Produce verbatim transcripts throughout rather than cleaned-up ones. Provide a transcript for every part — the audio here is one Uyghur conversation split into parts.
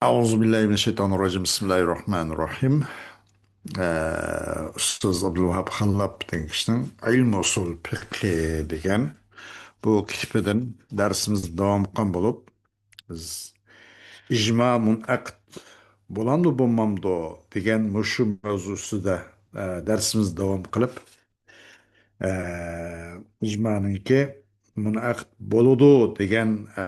ئەئۇزۇ بىللاھى مىنەششەيتانىرراجىم. بىسمىللاھىرراھمانىرراھىم. ئە، ئۇستاز ئابدۇلۋاھاب خاللاپ دېگەن كىشىنىڭ ئىلمى ئۇسۇل پىقھى دېگەن بۇ كىتابىدىن دەرسىمىز داۋام قىلغان بولۇپ، بىز ئىجما مۇنئەقىد بولامدۇ، بولمامدۇ دېگەن مۇشۇ مەۋزۇ ئۈستىدە، ئە، دەرسىمىزنى داۋام قىلىپ، ئە، ئىجمانىڭكى مۇنئەقىد بولىدۇ دېگەن، ئە،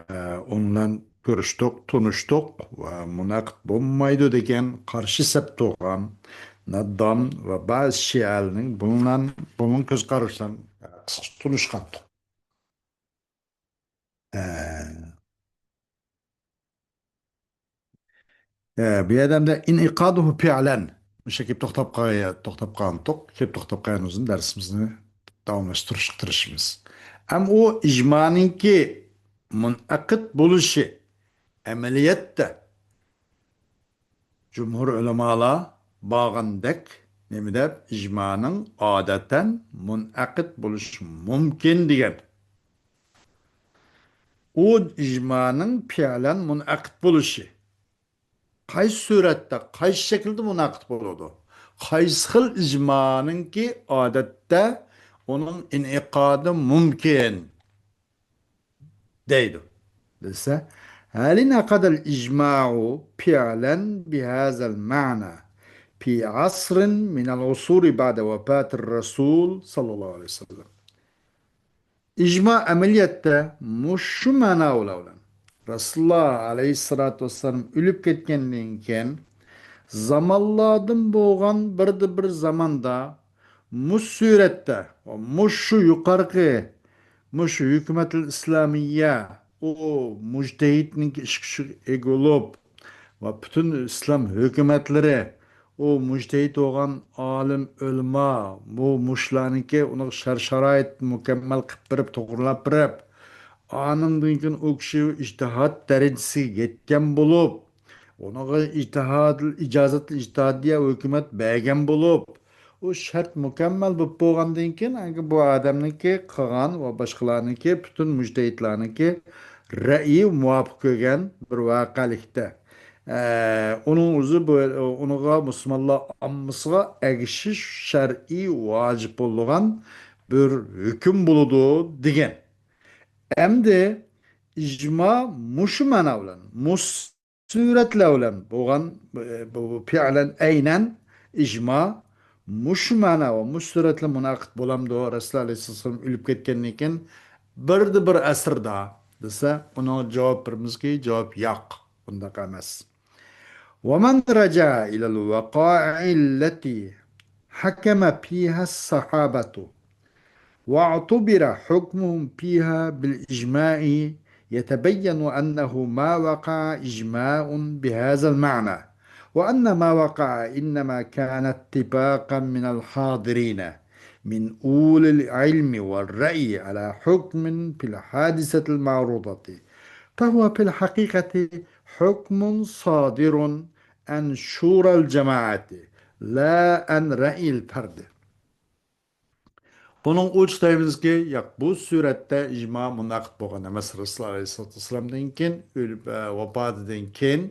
ئۇنۋان كۆرۈشتۇق، تونۇشتۇق ۋە مۇنئەقىد بولمايدۇ دېگەن قارشى سەپتە تۇرغان ناددام ۋە بەزى شىئەلەرنىڭ بۇنىڭ، بۇنىڭ كۆز قاراشلىرىنى قىسقىچە تونۇشقانتۇق. ئە، ئە، بۇ يەردە ئەمدى ئىنئىقادۇھۇ پىئلەن. مۇشۇ كېلىپ توختاپ قال-، توختاپ قالغانتۇق. كېلىپ توختاپ قالغان ئۈزۈن دەرسىمىزنى داۋاملاشتۇرۇشقا تىرىشىمىز. ئەم ئۇ ئىجمانىڭكى مۇنئەقىد بولۇشى ئەمەلىيەتتە جۇمھۇر ئۆلىمالار بارغاندەك نېمە دەپ، ئىجمانىڭ ئادەتەن مۇنئەقىد بولۇشى مۇمكىن دېگەن. ئۇ ئىجمانىڭ پىئلەن مۇنئەقىد بولۇشى. قايسى سۈرەتتە، قايسى شەكىلدە مۇنئەقىد بولىدۇ؟ قايسى خىل ئىجمانىڭكى ئادەتتە ئۇنىڭ ئىنئىقادى مۇمكىن؟ دەيدۇ. دېسە، هل انعقد الإجماع فعلا بهذا المعنى في عصر من العصور بعد وفاة الرسول صلى الله عليه وسلم؟ ئىجما ئەمەلىيەتتە مۇشۇ مەنالار بىلەن، رەسۇلۇللا ئەلەيھىسسالاتۇ ۋەسسالام ئۆلۈپ كەتكەندىن كېيىن، زامانلاردىن بولغان بىردە بىر زاماندا مۇشۇ سۈرەتتە، مۇشۇ يۇقارقى، مۇشۇ ھۆكۈمەتۇل ئىسلامىيە، ئۇ مۇجتەھىدنىڭ ئىش كۈچىگە ئىگە بولۇپ ۋە پۈتۈن ئىسلام ھۆكۈمەتلىرى، ئۇ مۇجتەھىد بولغان ئالىم، ئۆلىما، بۇ مۇشۇلارنىڭكى ئۇنىڭ شەر-شارائىت مۇكەممەل قىلىپ بېرىپ، توغرىلاپ بېرىپ، ئانىڭدىن كېيىن ئۇ كىشى ئىجتىھاد دەرىجىسىگە يەتكەن بولۇپ، ئۇنىڭغا ئىجتىھاد، ئىجازەت ئىجتىھادىيە ھۆكۈمەت بەرگەن بولۇپ، ئۇ شەرت مۇكەممەل بولۇپ بولغاندىن كېيىن، ئەنگە بۇ ئادەمنىڭكى قىلغان ۋە باشقىلارنىڭكى، پۈتۈن مۇجتەھىدلارنىڭكى رەئىي مۇۋاپىق كۆرگەن بىر ۋەقەلىكتە، ئە، ئۇنىڭ ئۆزى بۇ، ئۇنىڭغا مۇسۇلمانلار ئاممىسىغا ئەگىشىش شەرئىي ۋاجىپ بولىدىغان بىر ھۆكۈم بولىدۇ دېگەن. ئەمدى ئىجما مۇشۇ مەنا بىلەن، مۇشۇ سۈرەتلەر بىلەن بولغان، بۇ، بۇ پىئلەن، ئەينەن ئىجما مۇشۇ مەنا ۋە مۇشۇ سۈرەتلەر مۇنئەقىد بولامدۇ؟ رەسۇلۇللا ئەلەيھىسسالام ئۆلۈپ كەتكەندىن كېيىن بىردە بىر ئەسىردە دېسە، ئۇنىڭغا جاۋاب بېرىمىزكى، جاۋاب ياق، ئۇنداق ئەمەس. ومن رجع إلى الوقائع التي حكم فيها الصحابة واعتبر حكمهم فيها بالإجماع يتبين أنه ما وقع إجماع بهذا المعنى، وأن ما وقع إنما كان اتفاقا من الحاضرين من أولي العلم والرأي على حكم في الحادثة المعروضة، فهو في الحقيقة حكم صادر عن شورى الجماعة لا عن رأي الفرد. بۇنىڭ ئۇچى دەيمىزكى، ياق، بۇ سۈرەتتە ئىجما مۇنئەقىد بولغان ئەمەس. رەسۇلۇللا ئەلەيھىسسالاتۇ ۋەسسالامدىن كېيىن، ئۆلۈپ، ئە، ۋاپاتىدىن كېيىن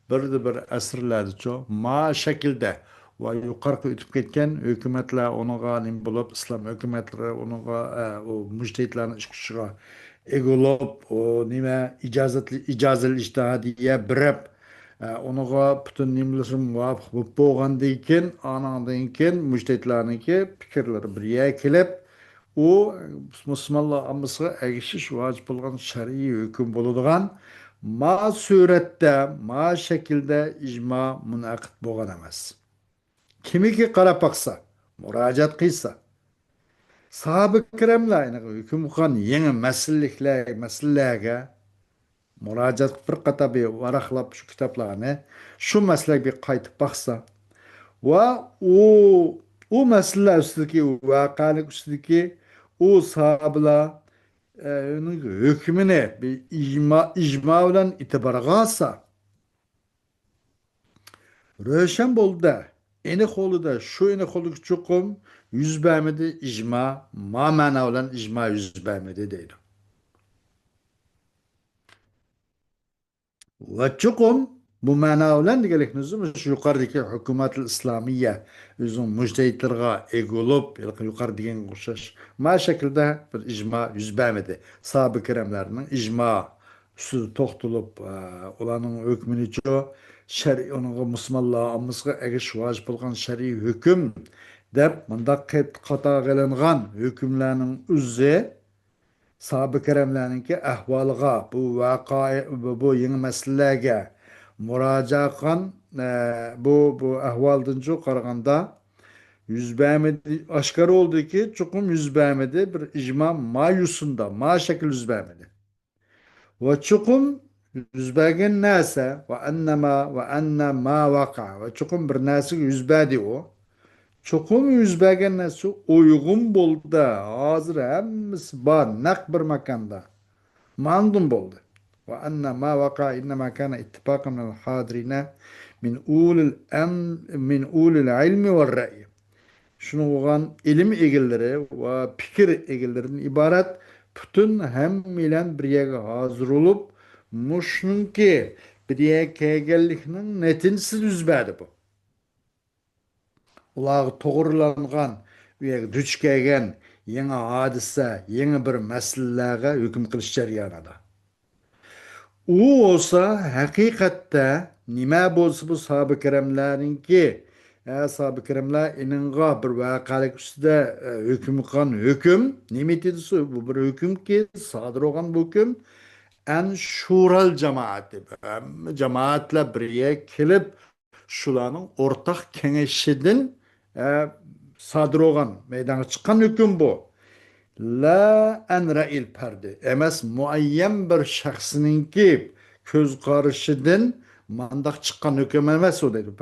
بىردە بىر ئەسىرلەردىچۇ ما شەكىلدە ۋە يۇقىرىقى ئۆتۈپ كەتكەن ھۆكۈمەتلەر ئۇنىڭغا نېمە بولۇپ، ئىسلام ھۆكۈمەتلىرى ئۇنىڭغا، ئە، ئۇ مۇجتەھىدلارنىڭ ئىش كۈچىگە ئىگە بولۇپ، ئۇ نېمە، ئىجازەتلى-، ئىجازىل ئىجتىھادىيە بېرىپ، ئە، ئۇنىڭغا پۈتۈن نېمىلىرى مۇۋاپىق بولۇپ بولغاندىن كېيىن، ئانىڭدىن كېيىن مۇجتەھىدلارنىڭكى پىكىرلىرى بىر يەرگە كېلىپ، ئۇ مۇسۇلمانلار ئاممىسىغا ئەگىشىش ۋاجىپ بولغان شەرئىي ھۆكۈم بولىدىغان، ما سۈرەتتە، ما شەكىلدە ئىجما مۇنئەقىد بولغان ئەمەس. كىمكى قاراپ باقسا، مۇراجىئەت قىلسا، ساھابە كىراملار ھۆكۈم قىلغان يېڭى مەسىلىلىكلەر، مەسىلىلەرگە مۇراجىئەت قىلىپ، بىر قاتار بىر ۋاراقلاپ شۇ كىتابلارنى، شۇ مەسىلىگە بىر قايتىپ باقسا ۋە ئۇ، ئۇ مەسىلىلەر ئۈستىدىكى، ۋەقەلىك ئۈستىدىكى ئۇ ساھابىلەر، ئە، ئۇنىڭ ھۆكمىنى بىر ئىجما، ئىجما بىلەن ئېتىبارغا ئالسا، روشەن بولدى، ئېنىق بولدى، شۇ ئېنىق بولدى، چوقۇم يۈز بەرمىدى ئىجما، ما مەنا بىلەن ئىجما يۈز بەرمىدى دەيدۇ. ۋە چوقۇم بۇ مەنا بىلەن دېگەنلىكنى ئۆزى مۇشۇ يۇقىرىدىكى ھۆكۈمەتۇل ئىسلامىيە ئۆزىنىڭ مۇجتەھىدلىرىغا ئىگە بولۇپ، ھېلىقى يۇقىرى دېگەنگە ئوخشاش ما شەكىلدە بىر ئىجما يۈز بەرمىدى. ساھابە كىراملارنىڭ ئىجما ئۈستىدە توختىلىپ، ئە، ئۇلارنىڭ ھۆكمىنىچۇ شەرئىي، ئۇنىڭغا مۇسۇلمانلار ئاممىسىغا ئەگىشىش ۋاجىپ بولغان شەرئىي ھۆكۈم دەپ مۇنداق قېت-، قاتارغا ئېلىنغان ھۆكۈملەرنىڭ ئۆزى ساھابە كىراملارنىڭكى ئەھۋالىغا، بۇ ۋەقە، بۇ، بۇ يېڭى مەسىلىلەرگە مۇراجىئەت قىلغان، ئە، بۇ، بۇ ئەھۋالدىنچۇ قارىغاندا يۈز بەرمىدى، ئاشكارا بولدىكى، چوقۇم يۈز بەرمىدى، بىر ئىجما ما يوسۇندا، ما شەكىل يۈز بەرمىدى. ۋە چوقۇم يۈز بەرگەن نەرسە، ۋە ئەننەما، ۋە ئەننە ما ۋەقە، ۋە چوقۇم بىر نەرسىگە يۈز بەردى ئۇ. چوقۇم يۈز بەرگەن نەرسە ئۇيغۇن بولدى. ھازىر ھەممىسى بار، نەق بىر ماكاندا. ماندىن بولدى. وأن ما وقع إنما كان اتفاقا من الحاضرين من أولي الأم-، من أولي العلم والرأي. شۇنىڭ بولغان ئىلىم ئىگىلىرى ۋە پىكىر ئىگىلىرىدىن ئىبارەت پۈتۈن ھەممىيلەن بىر يەرگە ھازىر بولۇپ، مۇشۇنىڭكى بىر يەرگە كەلگەنلىكنىڭ نەتىجىسىدە يۈز بەردى بۇ. ئۇلارغا توغرىلانغان، ئۇ يەرگە دۇچ كەلگەن يېڭى ھادىسە، يېڭى بىر مەسىلىلەرگە ھۆكۈم قىلىش جەريانىدا. ئۇ بولسا ھەقىقەتتە نېمە بولسا بۇ ساھابە كىراملارنىڭكى، ئە، ساھابە كىراملار ئېنىڭغا بىر ۋەقەلىك ئۈستىدە، ئە، ھۆكۈم قىلغان ھۆكۈم، نېمە دېسە بۇ بىر ھۆكۈمكى، سادىر بولغان بۇ ھۆكۈم، ئەن شۇرال جامائەتى، ھەممە جامائەتلەر بىر يەرگە كېلىپ، شۇلارنىڭ ئورتاق كېڭىشىدىن، ئە، سادىر بولغان، مەيدانغا چىققان ھۆكۈم بۇ. لا ئەن رەئيىل پەردى. ئەمەس، مۇئەييەن بىر شەخسنىڭكى كۆز قارىشىدىن مانداق چىققان ھۆكۈم ئەمەس ئۇ دەيدۇ.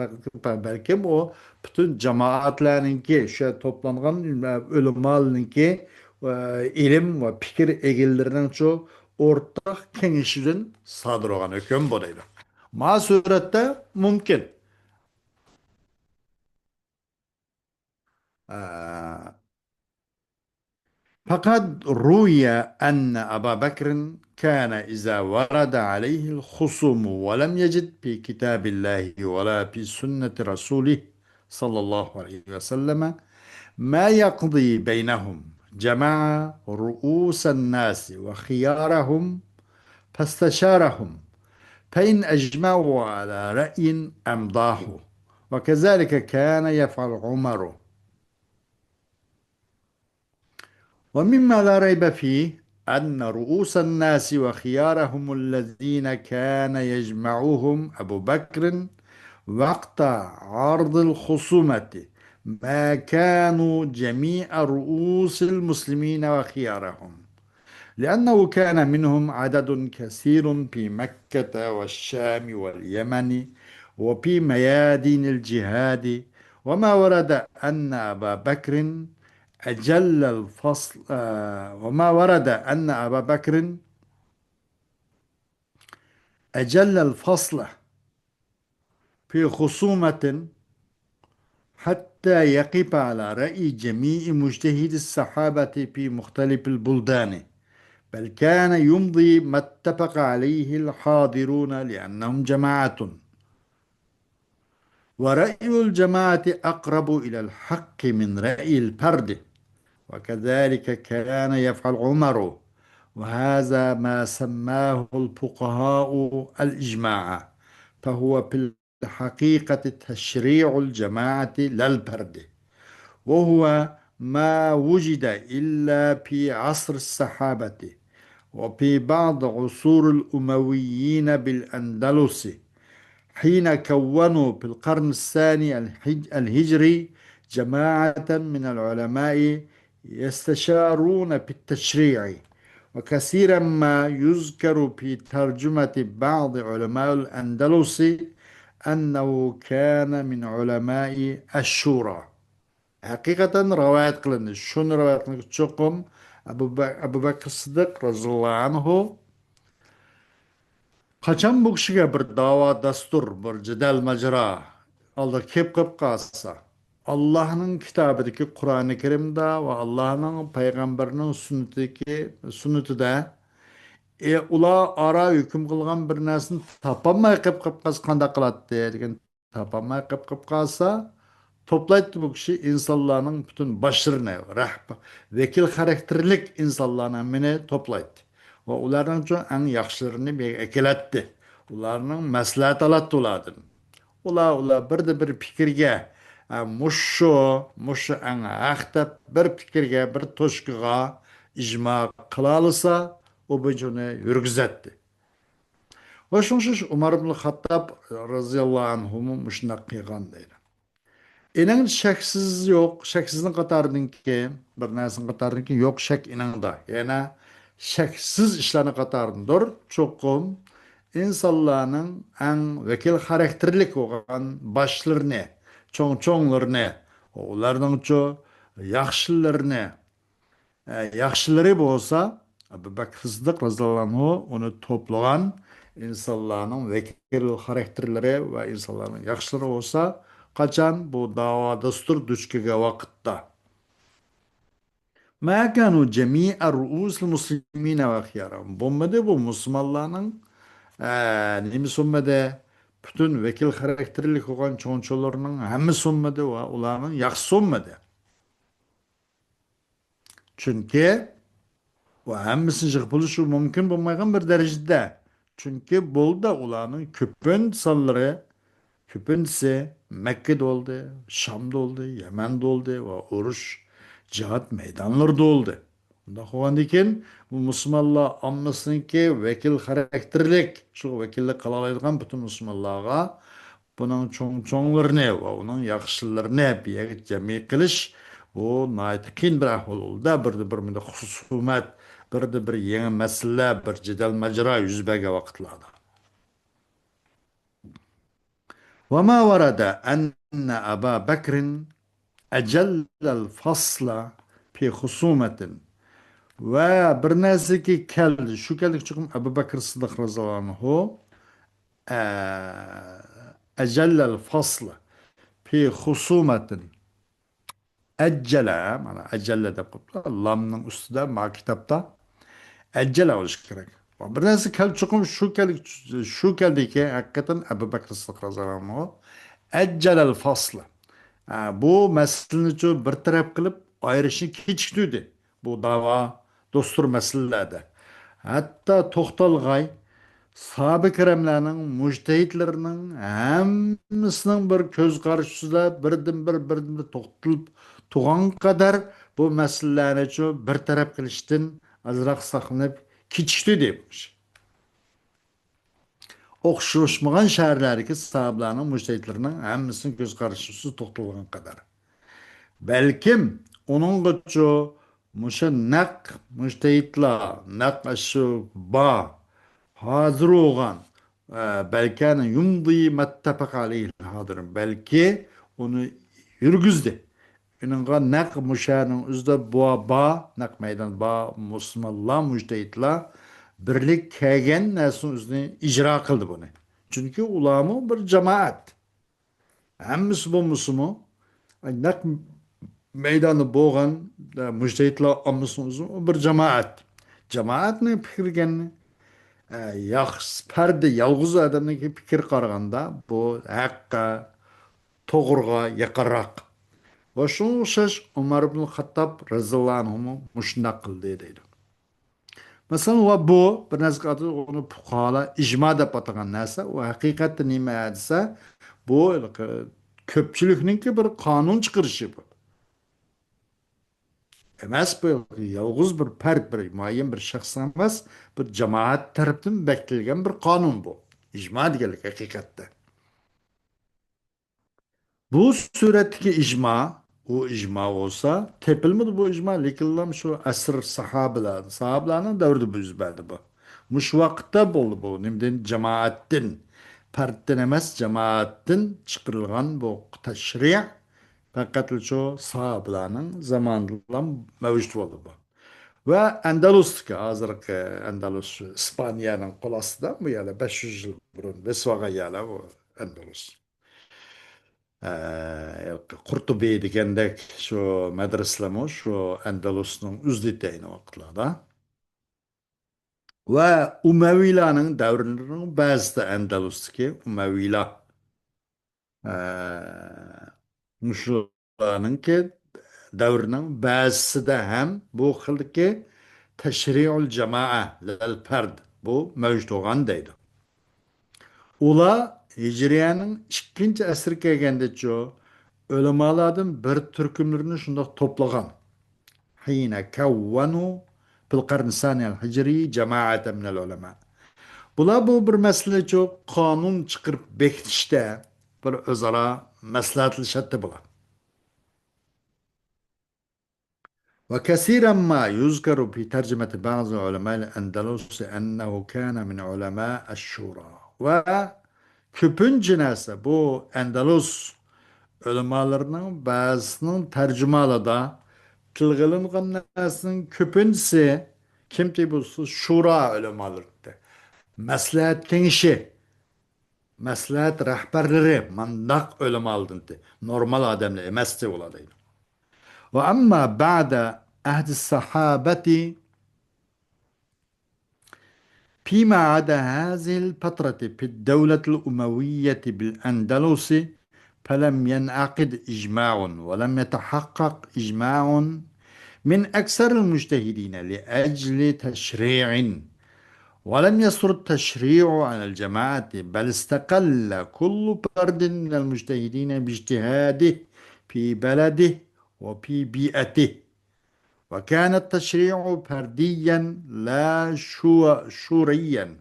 بەلكىم ئۇ پۈتۈن جامائەتلەرنىڭكى، شۇ يەردە توپلانغان ئۆلىمالارنىڭكى، ئە، ئىلىم ۋە پىكىر ئىگىلىرىنىڭچۇ ئورتاق كېڭىشىدىن سادىر بولغان ھۆكۈم بۇ دەيدۇ. ما سۈرەتتە مۇمكىن. ئە، فقد روي أن أبا بكر كان إذا ورد عليه الخصوم ولم يجد في كتاب الله ولا في سنة رسوله صلى الله عليه وسلم ما يقضي بينهم جمع رؤوس الناس وخيارهم فاستشارهم فإن أجمعوا على رأي أمضاه وكذلك كان يفعل عمر. ومما لا ريب فيه أن رؤوس الناس وخيارهم الذين كان يجمعهم أبو بكر وقت عرض الخصومة ما كانوا جميع رؤوس المسلمين وخيارهم، لأنه كان منهم عدد كثير في مكة والشام واليمن وفي ميادين الجهاد، وما ورد أن أبا بكر أجل الفصل، آه، وما ورد أن أبا بكر أجل الفصل في خصومة حتى يقف على رأي جميع مجتهدي الصحابة في مختلف البلدان، بل كان يمضي ما اتفق عليه الحاضرون لأنهم جماعة. ورأي الجماعة أقرب إلى الحق من رأي الفرد، وكذلك كان يفعل عمر، وهذا ما سماه الفقهاء الإجماع، فهو في الحقيقة تشريع الجماعة لا الفرد، وهو ما وجد إلا في عصر الصحابة وفي بعض عصور الأمويين بالأندلس، حين كونوا في القرن الثاني الحج-، الهجري جماعة من العلماء يستشارون في التشريع، وكثيرا ما يذكر في ترجمة بعض علماء الأندلس أنه كان من علماء الشورى. ھەقىقەتەن رىۋايەت قىلىندى. شۇنى رىۋايەت قىلىندى. چوقۇم ئەبۇ بە-، ئەبۇ بەكرى سىددىق رەزىياللاھۇ ئەنھۇ قاچان بۇ كىشىگە بىر داۋا دەستۇر، بىر جېدەل ماجىرا ئالدىغا كېلىپ قېلىپ قالسا، ئاللاھنىڭ كىتابىدىكى قۇرئانى كەرىمدە ۋە ئاللاھنىڭ پەيغەمبىرىنىڭ سۈننىتىدىكى، سۈننىتىدە ئۇلار ئارا ھۆكۈم قىلغان بىر نەرسىنى تاپالماي قېلىپ قېلىپ قالسا قانداق قىلاتتى دېگەن، تاپالماي قېلىپ قېلىپ قالسا، توپلايتتى بۇ كىشى ئىنسانلارنىڭ پۈتۈن باشلىرىنى، رەھبەر، ۋەكىل خاراكتېرلىك ئىنسانلارنىڭ ھەممىنى توپلايتتى. ۋە ئۇلارنىڭچۇ ئەڭ ياخشىلىرىنى بىر يەرگە ئەكېلەتتى. ئۇلارنىڭ مەسلىھەت ئالاتتى ئۇلاردىن. ئۇلار، ئۇلار بىردە بىر پىكىرگە، ئە، مۇشۇ، مۇشۇ ئەڭ ھەق دەپ بىر پىكىرگە، بىر توچكىغا ئىجما قىلالىسا، ئۇ بويىچە ئۇنى يۈرگۈزەتتى. ۋە شۇڭا ئوخشاش ئۇمار ئىبنى خاتتاب رازىياللاھۇ ئەنھۇمۇ مۇشۇنداق قىلغان دەيدۇ. ئېنىڭ شەكسىز يوق، شەكسىزنىڭ قاتارىدىنكى، بىر نەرسىنىڭ قاتارىدىنكى يوق شەك ئېنىڭدا. يەنە شەكسىز ئىشلارنىڭ قاتارىدىندۇر، چوقۇم ئىنسانلارنىڭ ئەڭ ۋەكىل خاراكتېرلىك بولغان باشلىرىنى، چوڭ-چوڭلىرىنى، ئۇلارنىڭچۇ ياخشىلىرىنى، ئە، ياخشىلىرى بولسا، ئەبۇ بەكرى سىددىق رەزىياللاھۇ ئەنھۇ ئۇنى توپلىغان ئىنسانلارنىڭ ۋەكىل خاراكتېرلىرى ۋە ئىنسانلارنىڭ ياخشىلىرى بولسا، قاچان بۇ داۋا دەستۇر دۇچ كەلگەن ۋاقىتتا. ما كانوا جميع رؤوس المسلمين وخيارهم. بولمىدى بۇ مۇسۇلمانلارنىڭ، ئە، نېمىسى بولمىدى؟ پۈتۈن ۋەكىل خاراكتېرلىك بولغان چوڭ-چوڭلىرىنىڭ ھەممىسى بولمىدى ۋە ئۇلارنىڭ ياخشىسى بولمىدى. چۈنكى ئۇ ھەممىسىنى يىغىپ بولۇشى مۇمكىن بولمايدىغان بىر دەرىجىدە. چۈنكى بولدى، ئۇلارنىڭ كۆپىنچە سانلىرى، كۆپىنچىسى مەككىدە بولدى، شامدا بولدى، يەمەندە بولدى ۋە ئۇرۇش، جىھاد مەيدانلىرىدا بولدى. بۇنداق بولغاندىن كېيىن، بۇ مۇسۇلمانلار ئاممىسىنىڭكى ۋەكىل خاراكتېرلىك، شۇ ۋەكىللىك قىلالايدىغان پۈتۈن مۇسۇلمانلارغا بۇنىڭ چوڭ-چوڭلىرىنى ۋە ئۇنىڭ ياخشىلىرىنى بىر يەرگە جەمئىي قىلىش، بۇ ناھايىتى قىيىن بىر ئەھۋال بولدى. بىردە بىر مۇنداق خۇسۇمەت، بىردە بىر يېڭى مەسىلە، بىر جېدەل ماجىرا يۈز بەرگەن ۋاقىتلاردا. وما ورد أن أبا بكر أجل الفصل في خصومة. ۋە بىر نەرسىكى كەلدى، شۇ كەلدى چوقۇم ئەبۇ بەكرى سىددىق رەزىياللاھۇ ئەنھۇ، ئە، أجل الفصل في خصومة. ئەججەلە، مانا، ئەجەللە دەپ قويۇپتۇ. لامنىڭ ئۈستىدە، ما كىتابتا ئەججەلە بولۇشى كېرەك. بىر نەرسە كەل، چوقۇم شۇ كەل-، شۇ كەلدىكى، ھەقىقەتەن ئەبۇ بەكرى سىددىق رەزىياللاھۇ ئەنھۇ ئەججەلەل فاسل. ئە، بۇ مەسىلىنىچۇ بىر تەرەپ قىلىپ ئايرىشنى كېچىكتۈردى. بۇ داۋا، دوستۇر مەسىلىلەردە. ھەتتا توختالغاي، ساھابە كىراملارنىڭ، مۇجتەھىدلىرىنىڭ ھەممىسىنىڭ بىر كۆز قارىشى ئۈستىدە بىردىن بىر، بىردىن بىر توختىلىپ تۇرغان قەدەر بۇ مەسىلىلەرنىچۇ بىر تەرەپ قىلىشتىن ئازراق ساقلىنىپ كېچىكتى دەيمىش. ئوخشاشمىغان شەھەرلەردىكى ساھابىلەرنىڭ، مۇجتەھىدلىرىنىڭ ھەممىسىنىڭ كۆز قارىشى ئۈستىدە توختالغان قەدەر. بەلكىم ئۇنىڭغىچۇ مۇشۇ نەق مۇجتەھىدلار، نەق ئاشۇ بار، ھازىر بولغان، ئە، بەلكەن يۇمدى مەتتەپەق ئەلەيھىل ھازىرۇن. بەلكى ئۇنى يۈرگۈزدى. ئۇنىڭغا نەق مۇشۇ يەرنىڭ ئۆزىدە بار، بار، نەق مەيدان بار، مۇسۇلمانلار، مۇجتەھىدلار بىرلىك كەلگەن نەرسىنىڭ ئۆزىنى ئىجرا قىلدى بۇنى. چۈنكى ئۇلارمۇ بىر جامائەت. ھەممىسى بولمىسىمۇ، نەق مەيداندا بولغان، ئە، مۇجتەھىدلار ئاممىسىنىڭ ئۆزى بىر جامائەت. جامائەتنىڭ پىكىرگەن، ئە، ياخشىسى پەردە، يالغۇز ئادەمنىڭكى پىكىر قارىغاندا، بۇ ھەققە، توغرىغا يېقىنراق. ۋە شۇنىڭغا ئوخشاش ئۆمەر ئىبنى خەتتاب رەزىياللاھۇ ئەنھۇمۇ مۇشۇنداق قىلدى دەيدۇ. مەسىلەن، ۋە بۇ بىر نەرسىگە ئاتىدۇ، ئۇنى پۇقاھالار ئىجما دەپ ئاتىغان نەرسە، ئۇ ھەقىقەتتە نېمە دېسە، بۇ كۆپچىلىكنىڭكى بىر قانۇن چىقىرىشى بۇ. ئەمەس، بۇ يالغۇز بىر پەرد، بىر مۇئەييەن بىر شەخس ئەمەس، بىر جامائەت تەرىپىدىن بېكىتىلگەن بىر قانۇن بۇ. ئىجما دېگەنلىك ھەقىقەتتە. بۇ سۈرەتتىكى ئىجما، ئۇ ئىجما بولسا، تېپىلمىدى بۇ ئىجما، لېكىنلا شۇ ئەسىر ساھابىلەر، ساھابىلەرنىڭ دەۋرىدە بۇ يۈز بەردى بۇ. مۇشۇ ۋاقىتتا بولدى بۇ. نېمىدىن؟ جامائەتتىن، پەردتىن ئەمەس، جامائەتتىن چىقىرىلغان بۇ تەشرىئ پەقەتلا شۇ ساھابىلەرنىڭ زامانىدىلا مەۋجۇت بولدى بۇ. ۋە ئەندەلۇستىكى، ھازىرقى ئەندەلۇس، شۇ ئىسپانىيەنىڭ قول ئاستىدا، بۇ يەرلەر بەش يۈز يىل بۇرۇن بېسىۋالغان يەرلەر بۇ ئەندەلۇس. ئە، قۇرتۇبى دېگەندەك شۇ مەدرىسىلەرمۇ شۇ ئەندەلۇسنىڭ ئۆزىدە ئەينى ۋاقىتلاردا. ۋە ئۇمەۋىيلارنىڭ دەۋرلىرىنىڭ بەزىسىدە، ئەندەلۇستىكى ئۇمەۋىيلار، ئە، مۇشۇلارنىڭكى دەۋرىنىڭ بەزىسىدە ھەم بۇ خىلدىكى تەشرىئۇل جامائە لەل پەرد بۇ مەۋجۇت بولغان دەيدۇ. ئۇلار ھىجرىيەنىڭ ئىككىنچى ئەسىرگە كەلگەندىچۇ ئۆلىمالاردىن بىر تۈركۈملىرىنى شۇنداق توپلىغان. حين كونوا في القرن الثاني الهجري جماعة من العلماء. بۇلار بۇ بىر مەسىلىچۇ قانۇن چىقىرىپ بېكىتىشتە بىر ئۆزئارا مەسلىھەتلىشەتتى بۇلار. وكثيرا ما يذكر في ترجمة بعض علماء الأندلس أنه كان من علماء الشورى. ۋە كۆپىنچە نەرسە بۇ ئەندەلۇس ئۆلىمالىرىنىڭ بەزىسىنىڭ تەرجىمىھالىدا تىلغا ئېلىنغان نەرسىنىڭ كۆپىنچىسى كىمتى بولسا شۇرا ئۆلىمالىرىدى. مەسلىھەت كېڭىشى، مەسلىھەت رەھبەرلىرى مانداق ئۆلىمالىدىنتى. نورمال ئادەملەر ئەمەستى ئۇلار دەيدۇ. وأما بعد عهد الصحابة فيما عدا هذه الفترة في الدولة الأموية بالأندلس فلم ينعقد إجماع ولم يتحقق إجماع من أكثر المجتهدين لأجل تشريع، ولم يسر التشريع على الجماعة، بل استقل كل فرد من المجتهدين باجتهاده في بلده وفي بيئته، وكان التشريع فرديا لا شو-، شوريا.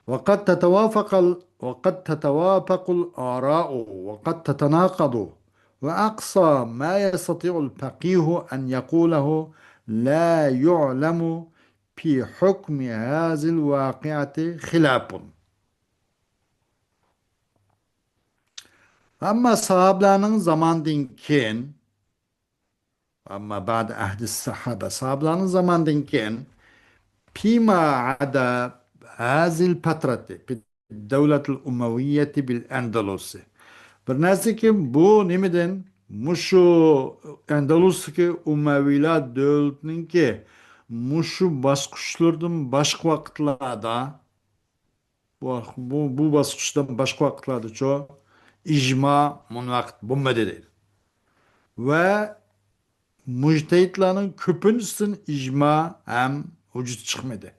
وقد تتوافق ال-، وقد تتوافق الآراء وقد تتناقض، وأقصى ما يستطيع الفقيه أن يقوله: لا يعلم في حكم هذه الواقعة خلاف. ئەمما ساھابىلەرنىڭ زامانىدىن كېيىن، أما بعد عهد الصحابة، ساھابىلەرنىڭ زامانىدىن كېيىن، فيما عدا هذه الفترة في الدولة الأموية بالأندلس. بىر نەرسىكى، بۇ نېمىدىن؟ مۇشۇ ئەندەلۇستىكى ئۇمەۋىيلار دۆلىتىنىڭكى مۇشۇ باسقۇچلىرىدىن باشقا ۋاقىتلاردا، بۇ، بۇ، بۇ باسقۇچتىن باشقا ۋاقىتلاردىچۇ ئىجما مۇنئەقىد بولمىدى دەيدۇ. ۋە مۇجتەھىدلارنىڭ كۆپىنچىسىدىن ئىجما ھەم ۋۇجۇدقا چىقمىدى.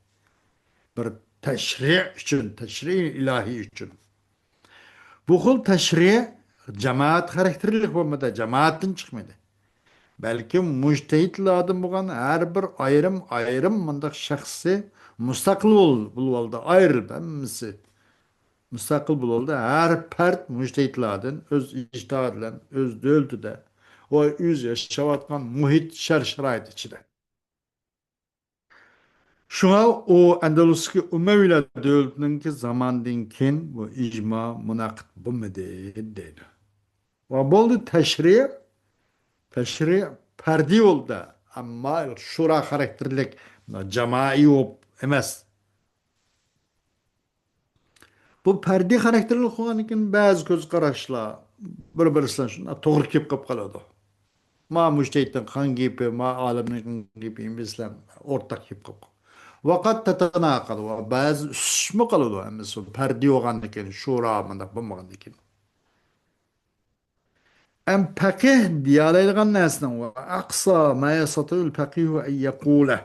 بىر تەشرىئ ئۈچۈن، تەشرىئ ئىلاھىي ئۈچۈن. بۇ خىل تەشرىئ جامائەت خاراكتېرلىك بولمىدى، جامائەتتىن چىقمىدى. بەلكىم مۇجتەھىدلاردىن بولغان ھەر بىر ئايرىم-ئايرىم مۇنداق شەخسى مۇستەقىل بول-، بولۇۋالدى، ئايرىلىپ ھەممىسى مۇستەقىل بولۇۋالدى. ھەر پەرد مۇجتەھىدلاردىن ئۆز ئىجتىھادى بىلەن ئۆز دۆلىتىدە، ۋە ئۆزى ياشاۋاتقان مۇھىت، شەرت-شارائىت ئىچىدە. شۇڭا ئۇ ئەندەلۇستىكى ئۇمەۋىيلەر دۆلىتىنىڭكى زامانىدىن كېيىن بۇ ئىجما مۇنەقىد بولمىدى دەيدۇ. ۋە بولدى تەشرىئ، تەشرىئ پەردىي بولدى. ئەمما شۇرا خاراكتېرلىك، جامائىي بولۇپ ئەمەس. بۇ پەردىي خاراكتېرلىك بولغاندىكىن بەزى كۆز قاراشلار بىر-بىرسىدىن شۇنداق توغرا كېلىپ قېلىپ قالىدۇ. ما مۇجتەھىدنىڭ قىلغان گېپى، ما ئالىمنىڭ قىلغان گېپى، مەسىلەن، ئورتاق كېلىپ قالىدۇ. ۋەقەد تەتەناقەد، ۋە بەزى ئۈسۈشمۇ قالىدۇ. ھەممىسى پەردىي بولغاندىكىن شۇرا مۇنداق بولمىغاندىكىن. ئەم پەقىھ دېيەلەيدىغان نەرسىنىڭ، ۋە ئەقسا ما يەستەتىئۇل پەقىھۇ ئەن يەقۇلە.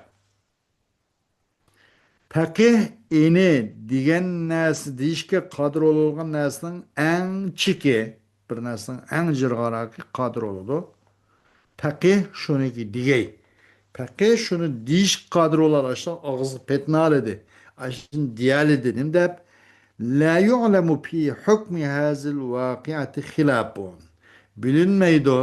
پەقىھ ئېنى دېگەن نەرسە دېيىشكە قادىر بولىدىغان نەرسىنىڭ ئەڭ چېكى، بىر نەرسىنىڭ ئەڭ جىرغاراكى قادىر بولىدۇ. پەقىھ شۇنىكى دېگەي. پەقىھ شۇنى دېيىشكە قادىر بولار، ئاشۇنى ئاغزىغا پېتىنالىدى، ئاشۇنى دېيەلىدى، نېمە دەپ؟ لا يعلم في حكم هذه الواقعة خلاف. بىلىنمەيدۇ.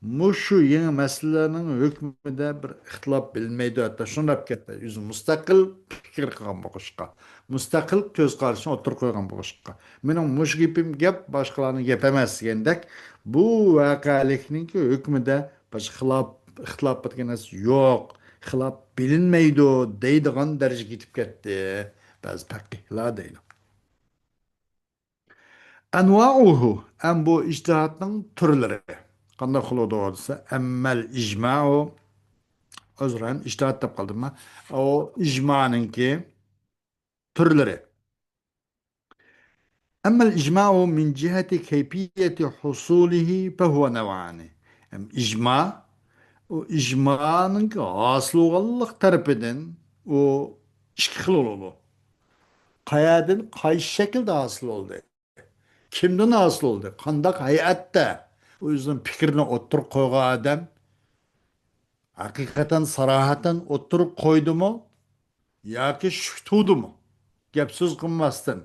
مۇشۇ يېڭى مەسىلىلەرنىڭ ھۆكمىدە بىر ئىختىلاپ بىلىنمەيدۇ. ھەتتا شۇنداق كەتتى. ئۆزى مۇستەقىل پىكىر قىلغان بولغاچقا، مۇستەقىل كۆز قارىشىنى ئوتتۇرىغا قويغان بولغاچقا، مېنىڭ مۇشۇ گېپىم گەپ، باشقىلارنىڭ گەپ ئەمەس دېگەندەك، بۇ ۋەقەلىكنىڭكى ھۆكمىدە باشقا خىلاپ، ئىختىلاپ بولىدىغان نەرسە يوق، خىلاپ بىلىنمەيدۇ دەيدىغان دەرىجىگە يېتىپ كەتتى بەزى پەقىھلار دەيدۇ. ئەنۋائۇھۇ، ئەم بۇ ئىجتىھادنىڭ تۈرلىرى قانداق بولىدۇ دېسە، ئەممەل ئىجمائۇ، ئۆزرەن ئىجتىھات دەپ قالدىم مەن. ئۇ ئىجمانىڭكى تۈرلىرى. أما الإجماع من جهة كيفية حصوله فهو نوعان. ئەم، ئىجما، ئۇ ئىجمانىڭ ھاسىل بولغانلىق تەرىپىدىن ئۇ ئىككى خىل بولىدۇ. قەيەردىن، قايسى شەكىلدە ھاسىل بولدى؟ كىمدىن ھاسىل بولدى؟ قانداق ھەيئەتتە؟ ئۆزىنىڭ پىكرىنى ئوتتۇرىغا قويغان ئادەم ھەقىقەتەن، ساراھەتەن ئوتتۇرىغا قويدىمۇ ياكى شۈك تۇغدىمۇ؟ گەپ سۆز قىلماستىن.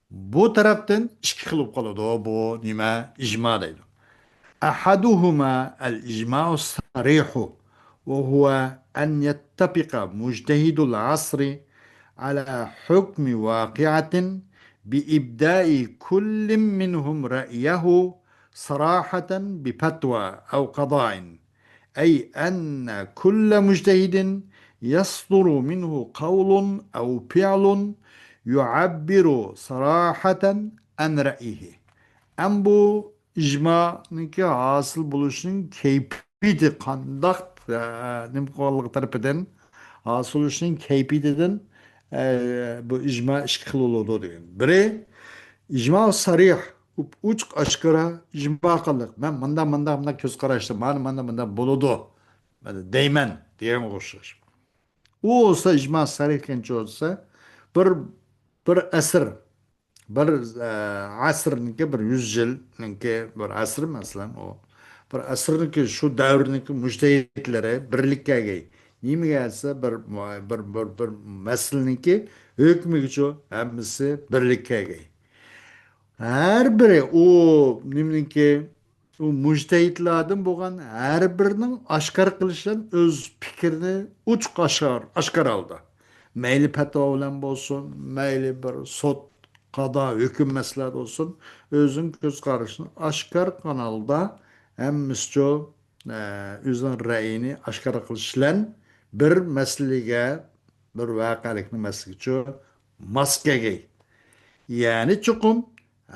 بۇ تەرەپتىن ئىككى خىل بولۇپ قالىدۇ بۇ نېمە، ئىجما دەيدۇ. أحدهما الإجماع الصريح، وهو أن يتفق مجتهدو العصر على حكم واقعة بإبداء كل منهم رأيه صراحة بفتوى أو قضاء، أي أن كل مجتهد يصدر منه قول أو فعل يعبر صراحة عن رأيه. ئەم بۇ ئىجمانىڭكى ھاسىل بولۇشىنىڭ كەيپىيىتى قانداق، ئە، نېمە قىلغانلىقى تەرىپىدىن، ھاسىل بولۇشىنىڭ كەيپىيىتىدىن، ئە، بۇ ئىجما ئىككى خىل بولىدۇ دېگەن. بىرى، ئىجما سەرىھ، ئوچۇق ئاشكارا ئىجما قىلدۇق. مەن مۇنداق، مۇنداق، مۇنداق كۆز قاراشتا، مانا مۇنداق، مۇنداق بولىدۇ، مانا دەيمەن دېگەنگە ئوخشاش. ئۇ بولسا ئىجما سەرىھ دېگەنچە بولسا، بىر، بىر ئەسىر، بىر، ئە، ئەسىرنىڭكى، بىر يۈز يىلنىڭكى، بىر ئەسىر مەسىلەن، ئۇ بىر ئەسىرنىڭكى، شۇ دەۋرنىڭكى مۇجتەھىدلىرى بىرلىككە كەلگەي. نېمىگە دېسە، بىر، بىر، بىر، بىر مەسىلىنىڭكى ھۆكمىگىچۇ ھەممىسى بىرلىككە كەلگەي. ھەر بىرى ئۇ نېمىنىڭكى، ئۇ مۇجتەھىدلاردىن بولغان ھەر بىرىنىڭ ئاشكارا قىلىشى بىلەن ئۆز پىكرىنى ئوچۇق ئاشكار-، ئاشكارا ھالدا، مەيلى پەتىۋا بىلەن بولسۇن، مەيلى بىر سوت، قادا، ھۆكۈم مەسىلىلەردە بولسۇن، ئۆزىنىڭ كۆز قارىشىنى ئاشكارا قىلغان ھالدا ھەممىسىچۇ، ئە، ئۆزىنىڭ رەئيىنى ئاشكارا قىلىش بىلەن بىر مەسىلىگە، بىر ۋەقەلىكنىڭ مەسىلىگىچۇ ماس كەلگەي. يەنى چوقۇم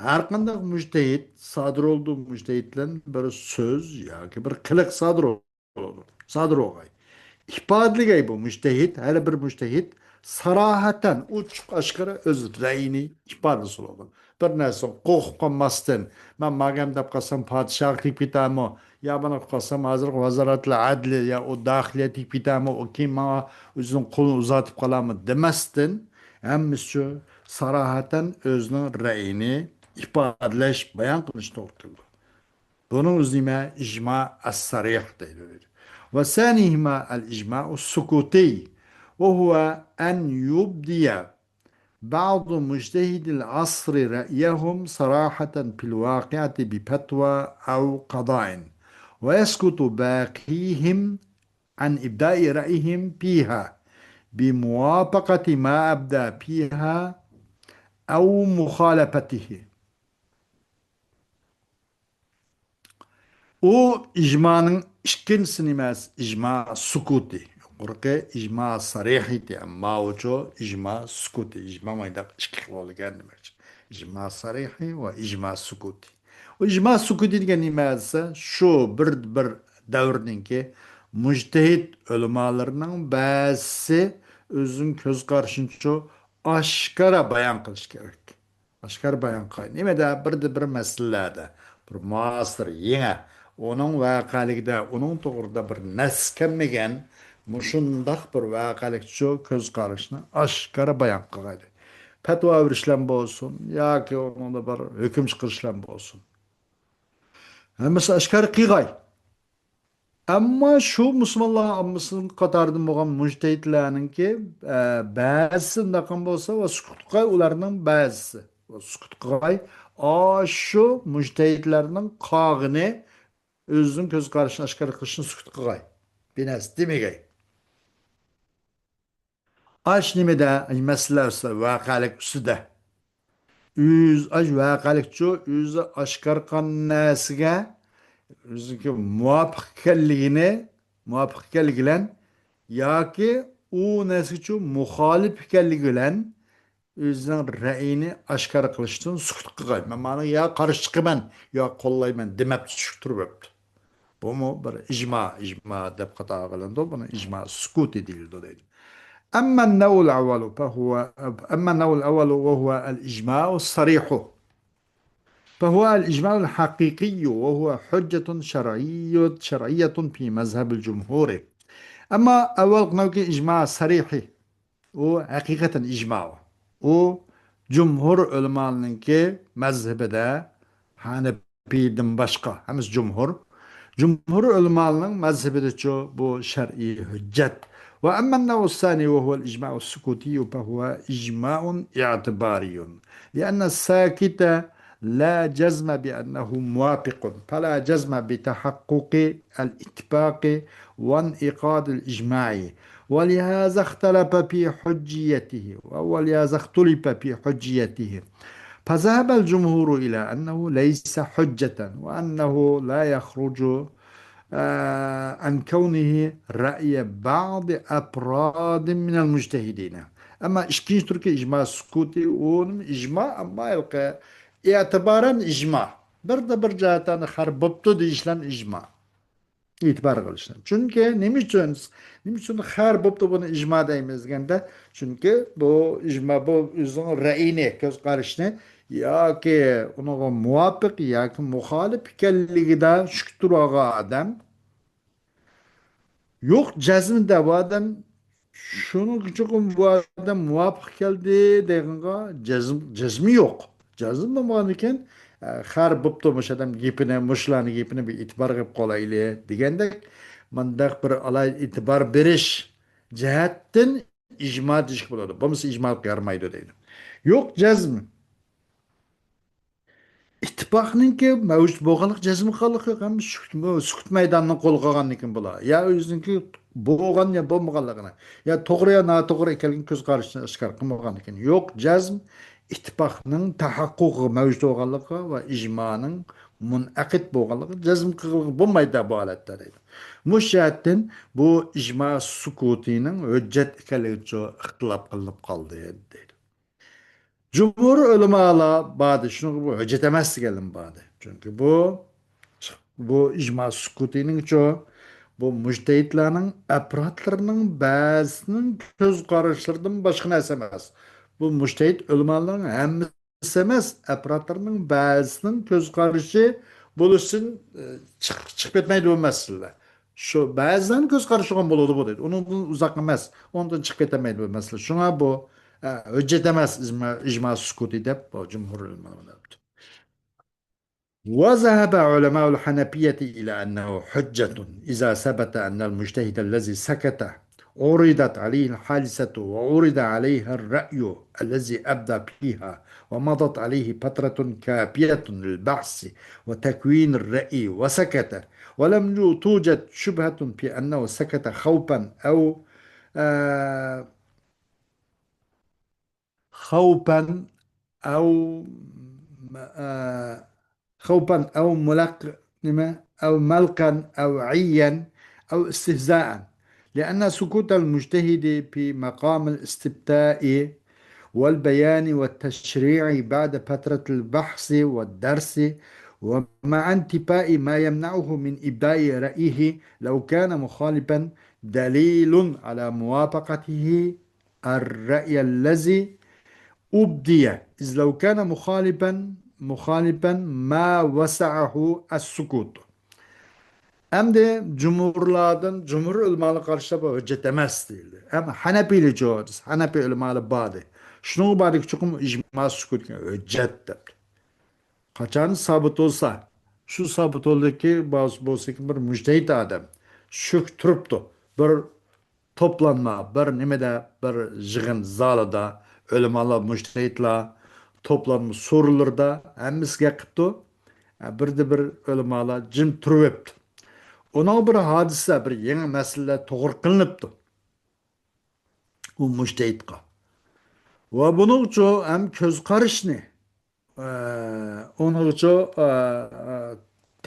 ھەر قانداق مۇجتەھىد سادىر بولىدۇ، مۇجتەھىد بىلەن بىر سۆز ياكى بىر قىلىق سادىر بولىدۇ، سادىر بولغاي. ئىپادىلىگەي بۇ مۇجتەھىد، ھەر بىر مۇجتەھىد ساراھەتەن، ئوچۇق ئاشكارا ئۆز رەئيىنى ئىپادىسى بولىدۇ. بىر نەرسە قورقۇپ قالماستىن، مەن ماگەم دەپ قالسام پادىشاھقا تېگىپ كېتەرمۇ؟ يا مانا قىلىپ قالسام ھازىرقى ۋازارەتلەر ئەدلى يا ئۇ داخىلىيە تېگىپ كېتەرمۇ؟ ئۇ كېيىن ماڭا ئۆزىنىڭ قولىنى ئۇزارتىپ قالارمۇ دېمەستىن، ھەممىسى شۇ ساراھەتەن ئۆزىنىڭ رەئيىنى ئىپادىلەش، بايان قىلىش توغرا كېلىدۇ. بۇنىڭ ئۆزى نېمە؟ ئىجما ئەس-سەرىھ دەيدۇ. وثانيهما الإجماع السكوتي، وهو أن يبدي بعض مجتهدي العصر رأيهم صراحة في الواقعة بفتوى أو قضاء، ويسكت باقيهم عن إبداء رأيهم فيها بموافقة ما أبدى فيها أو مخالفته. ئۇ ئىجمانىڭ ئىككىنچىسى نېمە؟ ئىجما سۈكۇتى. يۇقىرىقى ئىجما سەرىھى، ئەمما ئۇچۇ ئىجما سۈكۇتى. ئىجما مايداق ئىككى خىل بولىدىكەن دېمەكچى. ئىجما سەرىھى ۋە ئىجما سۈكۇتى. ئۇ ئىجما سۈكۇتى دېگەن نېمە دېسە، شۇ بىر، بىر دەۋرنىڭكى مۇجتەھىد ئۆلىمالىرىنىڭ بەزىسى ئۆزىنىڭ كۆز قارىشىنىچۇ ئاشكارا بايان قىلىش كېرەك. ئاشكارا بايان قىلغاي. نېمىدە؟ بىردە بىر مەسىلىلەردە، بىر مۇئاسىر، يېڭى، ئۇنىڭ ۋەقەلىكىدە، ئۇنىڭ توغرىدا بىر نەس كەلمىگەن مۇشۇنداق بىر ۋەقەلىكچۇ كۆز قارىشىنى ئاشكارا بايان قىلغايلى. پەتىۋا بېرىشلەم بولسۇن ياكى ئۇنىڭدا بىر ھۆكۈم چىقىرىشلەم بولسۇن. ھەممىسى ئاشكارا قىلغاي. ئەمما شۇ مۇسۇلمانلار ئاممىسىنىڭ قاتارىدىن بولغان مۇجتەھىدلەرنىڭكى، ئە، بەزىسى ئۇنداق قىلغان بولسا، ۋە سۈكۈت قىلغاي ئۇلارنىڭ بەزىسى. ۋە سۈكۈت قىلغاي. ئاشۇ مۇجتەھىدلەرنىڭ قالغىنى ئۆزىنىڭ كۆز قارىشىنى ئاشكارا قىلىشنى سۈكۈت قىلغاي. بىر نەرسە دېمىگەي. ئاش نېمىدە؟ مەسىلە ئۈستىدە، ۋەقەلىك ئۈستىدە. ئۆز، ئاش ۋەقەلىكچۇ، ئۆزى ئاشكارا قىلغان نەرسىگە ئۆزىنىڭكى مۇۋاپىق ئىكەنلىكىنى، مۇۋاپىق ئىكەنلىكى بىلەن ياكى ئۇ نەرسىگىچۇ مۇخالىپ ئىكەنلىكى بىلەن ئۆزىنىڭ رەئيىنى ئاشكارا قىلىشتىن سۈكۈت قىلغاي. مەن مانا يا قارشى چىقىمەن، يا قوللايمەن دېمەپتۇ، چۈشۈپ تۇرۇپ ئۆپتۇ. بۇمۇ بىر ئىجما، ئىجما دەپ قاتارغا ئېلىنىدۇ. بۇنى ئىجما سۈكۇتى دېيىلىدۇ دەيدۇ. أما النوع الأول فهو، أما النوع الأول وهو الإجماع الصريح، فهو الإجماع الحقيقي وهو حجة شرعية، شرعية في مذهب الجمهور. ئەمما ئەۋۋەلقى نەۋدىكى ئىجما سەرىھى، ئۇ ھەقىقەتەن ئىجما ئۇ. ئۇ جۇمھۇر ئۆلىمالىرىنىڭكى مەزھىپىدە، ھەنەپىيدىن باشقا، ھەممىسى جۇمھۇر. جۇمھۇر ئۆلىمالىرىنىڭ مەزھىپىدىچۇ بۇ شەرئىي ھۆججەت. وأما النوع الثاني وهو الإجماع السكوتي فهو إجماع اعتباري، لأن الساكت لا جزم بأنه موافق، فلا جزم بتحقق الاتفاق وانعقاد الإجماع، ولهذا اختلف في حجيته، ولهذا اختلف في حجيته، فذهب الجمهور إلى أنه ليس حجة، وأنه لا يخرج، آه، عن كونه رأي بعض أفراد من المجتهدين. ئەمما ئىككىنچى تۈركى ئىجما سۈكۇتى، ئۇنىڭ ئىجما، ئەمما ھېلىقى ئېتىبارەن ئىجما. بىردە بىر جەھەتتىن خەر بوپتۇ دېيىشلەن ئىجما. ئېتىبار قىلىشنى. چۈنكى نېمە ئۈچۈن، نېمە ئۈچۈن خەر بوپتۇ بۇنى ئىجما دەيمىز دېگەندە، چۈنكى بۇ ئىجما، بۇ ئۆزىنىڭ رەئيىنى، كۆز قارىشىنى ياكى ئۇنىڭغا مۇۋاپىق ياكى مۇخالىپ ئىكەنلىكىدە شۈك تۇرۇۋالغان ئادەم، يوق جەزم دەۋادەم، شۇنىڭ ئۈچۈن بۇ ئادەم مۇۋاپىق كەلدى دېگەنگە جەزم، جەزمى يوق. جەزم بولمىغاندىكىن، ئە، خەر بوپتۇ، مۇشۇ ئادەم گېپىنى، مۇشۇلارنىڭ گېپىنى بىر ئېتىبارغا ئېلىپ قالايلى دېگەندەك، مۇنداق بىر ئالاھىدە ئېتىبار بېرىش جەھەتتىن ئىجما دېيىشكە بولىدۇ. بولمىسا ئىجما يارىمايدۇ دەيدۇ. يوق جەزم. ئىتتىپاقنىڭكى مەۋجۇت بولغانلىقى، جەزم قىلغانلىقى يوق، ھەممە سۈكۈت، سۈكۈت مەيدانىنى قولغا ئالغاندىكىن بۇلار يا ئۆزىنىڭكى بولغان يا بولمىغانلىقىنى، يا توغرا يا ناتوغرا ئىكەنلىكىنى كۆز قارىشىنى ئاشكارا قىلمىغاندىكىن، يوق جەزم ئىتتىپاقنىڭ تەھەققۇقى مەۋجۇت بولغانلىقى ۋە ئىجمانىڭ مۇنئەقىد بولغانلىقى جەزم قىلغىلى بولمايدۇ بۇ ھالەتتە دەيدۇ. مۇشۇ جەھەتتىن بۇ ئىجما سۈكۇتىنىڭ ھۆججەت ئىكەنلىكىچۇ ئىختىلاپ قىلىنىپ قالدى دەيدۇ. جۇمھۇر ئۆلىمالار باردى، شۇنىڭغا بۇ ھۆججەت ئەمەس دېگەنلىرىمۇ باردى. چۈنكى بۇ، بۇ ئىجما سۈكۇتىنىڭچۇ، بۇ مۇجتەھىدلارنىڭ ئەپرادلىرىنىڭ بەزىسىنىڭ كۆز قاراشلىرىدىن باشقا نەرسە ئەمەس. بۇ مۇجتەھىد ئۆلىمالارنىڭ ھەممىسى ئەمەس، ئەپرادلىرىنىڭ بەزىسىنىڭ كۆز قارىشى بولۇشتىن، ئە، چىق-، چىقىپ كەتمەيدۇ بۇ مەسىلىلەر. شۇ بەزىلەرنىڭ كۆز قارىشىغا بولىدۇ بۇ دەيدۇ. ئۇنىڭدىن ئۇزاق ئەمەس، ئۇنىڭدىن چىقىپ كەتەلمەيدۇ بۇ مەسىلە. شۇڭا بۇ، ئە، ھۆججەت ئەمەس، ئىجما، ئىجما سۈكۇتى دەپ بۇ جۇمھۇر ئۆلىمالار دەپتۇ. وذهب علماء الحنفية إلى أنه حجة إذا ثبت أن المجتهد الذي سكت عرضت عليه الحادثة وعرض عليه الرأي الذي أبدى فيها ومضت عليه فترة كافية للبحث وتكوين الرأي وسكت، ولم يو-، توجد شبهة في أنه سكت خوفا أو، آه، خوفا أو، آه، خوفا أو ملق-، نېمە؟ أو ملقا أو عيا أو استهزاء، لأن سكوت المجتهد في مقام الاستفتاء والبيان والتشريع بعد فترة البحث والدرس ومع انتفاء ما يمنعه من إبداء رأيه لو كان مخالفا دليل على موافقته الرأي الذي أبدي، إذ لو كان مخالفا، مخالفا ما وسعه السكوت. ئەمدى جۇمھۇرلاردىن، جۇمھۇر ئۆلىمالار قارىشىدا بۇ ھۆججەت ئەمەس دېيىلدى. ئەمما ھەنەپىيلەر جۇمھۇر، ھەنەپىي ئۆلىمالار باردى. شۇنىڭغا باردى، چوقۇم ئىجما سۈكۈتكە ھۆججەت دەپتۇ. قاچان سابىت بولسا، شۇ سابىت بولدىكى، بولسا بىر مۇجتەھىد ئادەم شۈك تۇرۇپتۇ. بىر توپلانما، بىر نېمىدە، بىر يىغىن زالىدا ئۆلىمالار، مۇجتەھىدلار توپلانما سورۇنلىرىدا ھەممىسى گەپ قىپتۇ. بىردە بىر ئۆلىمالار جىم تۇرۇۋېپتۇ. ئۇنىڭ بىر ھادىسە، بىر يېڭى مەسىلە توغرا قىلىنىپتۇ ئۇ مۇجتەھىدقا. ۋە بۇنىڭچۇ ھەم كۆز قارىشىنى، ئە، ئۇنىڭچۇ، ئە، ئە،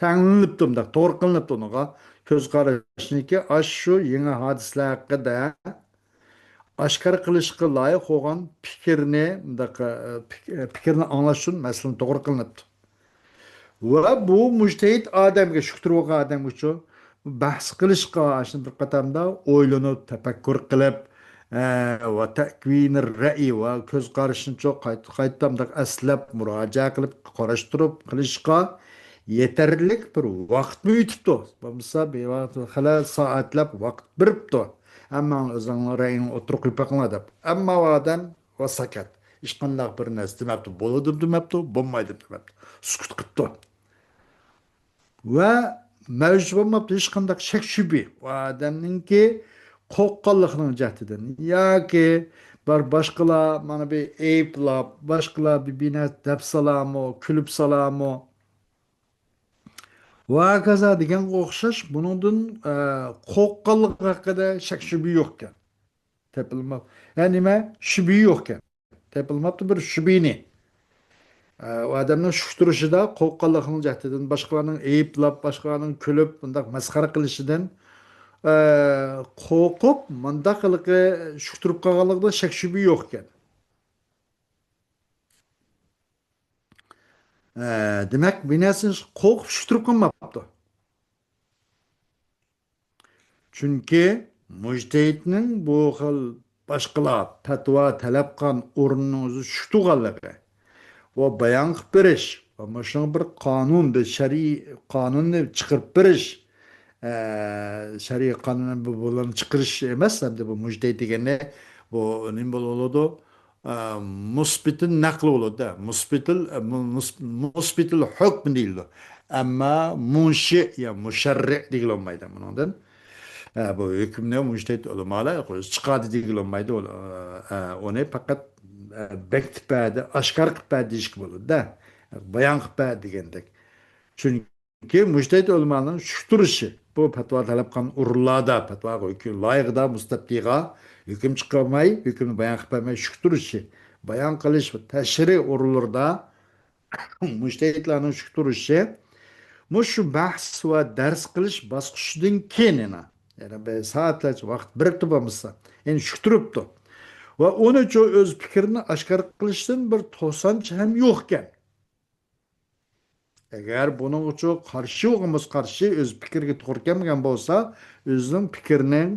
تەڭلىنىپتۇ، مۇنداق توغرا قىلىنىپتۇ ئۇنىڭغا. كۆز قارىشىنىكى ئاشۇ يېڭى ھادىسىلەر ھەققىدە ئاشكارا قىلىشقا لايىق بولغان پىكىرنى، مۇنداق، ئە، پىك-، ئە، پىكىرنى ئاڭلاش ئۈچۈن مەسىلىنى توغرا قىلىنىپتۇ. ۋە بۇ مۇجتەھىد ئادەمگە، شۈكتۈرۈۋالغان ئادەمگىچۇ، بەھس قىلىشقا، ئاشۇ بىر قاتاردا ئويلىنىپ، تەپەككۇر قىلىپ، ئە، ۋە تەكۋىنى رەئي ۋە كۆز قارىشىنىچۇ قايتا، قايتا ئەسلەپ، مۇراجىئە قىلىپ، قاراشتۇرۇپ قىلىشقا يېتەرلىك بىر ۋاقىتمۇ ئۆتۈپتۇ. بولمىسا بىۋاقىت خېلى سائەتلەپ ۋاقىت بېرىپتۇ. ئەمما ئۆزۈڭنىڭ رەئيىڭنى ئوتتۇرىغا قويۇپ بېقىڭلار دەپ. ئەمما ئۇ ئادەم ۋە ساكەت. ھېچقانداق بىر نەرسە دېمەپتۇ. بولىدۇ دېمەپتۇ، بولمايدۇ دېمەپتۇ. سۈكۈت قىپتۇ. ۋە مەۋجۇت بولماپتۇ ھېچقانداق شەك شۈبھە. ئۇ ئادەمنىڭكى قورققانلىقىنىڭ جەھىتىدىن ياكى بار باشقىلار مانا بىر ئەيىبلاپ، باشقىلار بىر، بىر نەرسە دەپ سالامۇ، كۈلۈپ سالامۇ، ۋە ھاكازا دېگەنگە ئوخشاش بۇنىڭدىن، ئە، قورققانلىقى ھەققىدە شەك شۈبھە يوقكەن. تېپىلما-، يا نېمە؟ شۈبھە يوقكەن. تېپىلماپتۇ بىر شۈبھىنى. ئە، ئۇ ئادەمنىڭ شۈك تۇرۇشىدا قورققانلىقىنىڭ جەھىتىدىن، باشقىلارنىڭ ئەيىبلاپ، باشقىلارنىڭ كۈلۈپ، بۇنداق مەسخىرە قىلىشىدىن، ئە، قورقۇپ، مۇنداق ھېلىقى شۈك تۇرۇپ قالغانلىقىدا شەك شۈبھە يوقكەن. ئە، دېمەك، بىر نەرسىدىن قورقۇپ شۈك تۇرۇپ قالماپتۇ. چۈنكى مۇجتەھىدنىڭ بۇ خىل باشقىلار پەتىۋا تەلەپ قىلغان ئورنىنىڭ ئۆزى شۈك تۇرغانلىقى، ۋە بايان قىلىپ بېرىش، ۋە مۇشۇنىڭ بىر قانۇن، بىر شەرئىي قانۇننى چىقىرىپ بېرىش، ئە، شەرئىي قانۇن بۇ، بۇلارنى چىقىرىش ئەمەس، ئەمدى بۇ مۇجتەھىد دېگەننى بۇ نېمە بولۇۋالىدۇ؟ ئە، مۇسبىتىل نەقل بولىدۇ-دە. مۇسبىتىل، ئە، مۇ-، مۇس-، مۇسبىتىل ھۆكم دېيىلىدۇ. ئەمما مۇنشى يا مۇشەررى دېگىلى بولمايدۇ بۇنىڭدىن. ئە، بۇ ھۆكۈمنى مۇجتەھىد ئۆلىمالار ئۆزى چىقاردى دېگىلى بولمايدۇ. ئۇ، ئە، ئۇنى پەقەت، ئە، بەك تىپەدە، ئاشكارا قىلىپ بەر دېيىشكە بولىدۇ-دە. بايان قىلىپ بەر دېگەندەك. چۈنكى مۇجتەھىد ئۆلىمانىڭ شۈك تۇرۇشى، بۇ پەتىۋا تەلەپ قىلغان ئورۇنلاردا، پەتىۋا ھۆكۈم، لايىقىدا مۇستەپتىغا ھۆكۈم چىقارماي، ھۆكۈمنى بايان قىلىپ بەرمەي شۈك تۇرۇشى، بايان قىلىش ۋە تەشرىھ ئورۇنلىرىدا مۇجتەھىدلارنىڭ شۈك تۇرۇشى، مۇشۇ بەھس ۋە دەرس قىلىش باسقۇچىدىن كېيىن يەنە، يەنە بىر سائەتلەرچە ۋاقىت بېرىپتۇ بولمىسا، يەنە شۈك تۇرۇپتۇ. ۋە ئۇنىچۇ ئۆز پىكرىنى ئاشكارا قىلىشتىن بىر توسانچە ھەم يوقكەن. ئەگەر بۇنىڭغىچۇ قارشى بولغان بولسا، قارشى ئۆز پىكرىگە توغرا كەلمىگەن بولسا، ئۆزىنىڭ پىكرىنىڭ،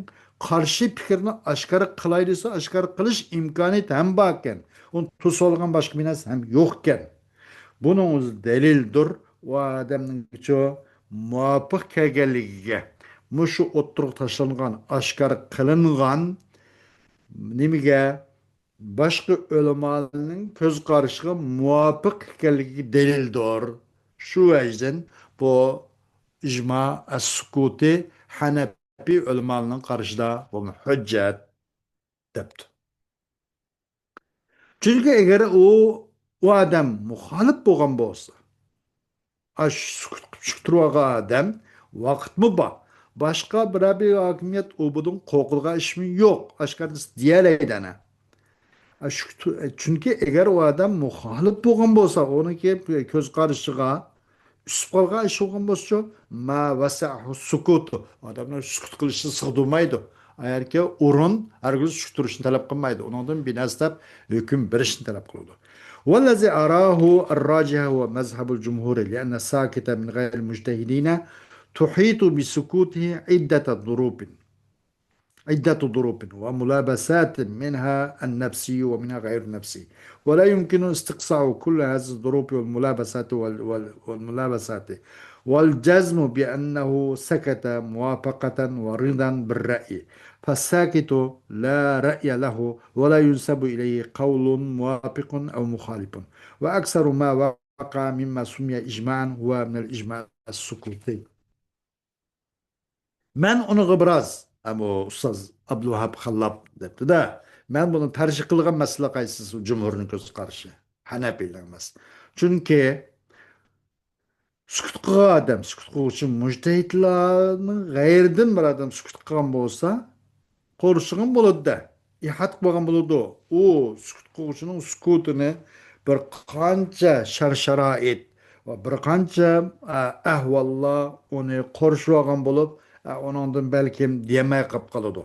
قارشى پىكرىنى ئاشكارا قىلاي دېسە، ئاشكارا قىلىش ئىمكانىيىتى ھەم باركەن. ئۇنى توسۇۋالغان باشقا بىر نەرسە ھەم يوقكەن. بۇنىڭ ئۆزى دەلىلدۇر، ئۇ ئادەمنىڭچۇ مۇۋاپىق كەلگەنلىكىگە، مۇشۇ ئوتتۇرىغا تاشلانغان، ئاشكارا قىلىنغان نېمىگە؟ باشقا ئۆلىمالارنىڭ كۆز قارىشىغا مۇۋاپىق ئىكەنلىكىگە دەلىلدۇر. شۇ ۋەجدىن بۇ ئىجما ئەس-سۇكۇتى ھەنەپىي ئۆلىمالارنىڭ قارىشىدا بۇ ھۆججەت دەپتۇ. چۈنكى ئەگەر ئۇ، ئۇ ئادەم مۇخالىپ بولغان بولسا، ئاشۇ سۈكۈت قىلىپ شۈك تۇرۇۋالغان ئادەم ۋاقىتمۇ بار. باشقا بىرەر بىر ھاكىمىيەت ئۇ بۇدىن قورقىدىغان ئىشمۇ يوق. ئاشكارا دېيەلەيدۇ ئەنە. ئە، شۈك تۇ-، ئە، چۈنكى ئەگەر ئۇ ئادەم مۇخالىپ بولغان بولسا، ئۇنىڭكى كۆز قارىشىغا، ئۈسۈپ قالغان ئىش بولغان بولسىچۇ، ما ۋەسەئەھۇ سۇكۇتۇ. ئادەمنىڭ سۈكۈت قىلىشىنى سىغدۇرمايدۇ. ئەگەركى ئورۇن ھەرگىز شۈك تۇرۇشنى تەلەپ قىلمايدۇ. ئۇنىڭدىن بىر نەرسە دەپ ھۆكۈم بېرىشنى تەلەپ قىلىدۇ. والذي أراه الراجح هو مذهب الجمهور، لأن الساكت من غير المجتهدين تحيط بسكوته عدة ظروف، عدة ظروف وملابسات، منها النفسي ومنها غير النفسي، ولا يمكن استقصاء كل هذه الظروف والملابسات وال-، وال-، والملابسات، والجزم بأنه سكت موافقة ورضا بالرأي، فالساكت لا رأي له ولا ينسب إليه قول موافق أو مخالف. وأكثر ما وقع مما سمي إجماعا هو من الإجماع السكوتي. مەن ئۇنىڭغا بىراز، ئەمما ئۇستاز ئابدۇلۋاھاب خاللاپ دەپتۇ-دە، مەن بۇنى تەرجىھ قىلغان مەسىلە قايسىسى؟ جۇمھۇرنىڭ كۆز قارىشى، ھەنەپىيلەر ئەمەس. چۈنكى سۈكۈت قىلغان ئادەم، سۈكۈت قىلغۇچى مۇجتەھىدلارنىڭ غەيرىدىن بىر ئادەم سۈكۈت قىلغان بولسا، قورشىغان بولىدۇ-دە، ئىھات قىلغان بولىدۇ. ئۇ سۈكۈت قىلغۇچىنىڭ سۈكۈتىنى بىر قانچە شەر-شارائىت ۋە بىر قانچە، ئە، ئەھۋاللار ئۇنى قورشىۋالغان بولۇپ، ئە، ئۇنىڭدىن بەلكىم دېيەلمەي قاپ قالىدۇ.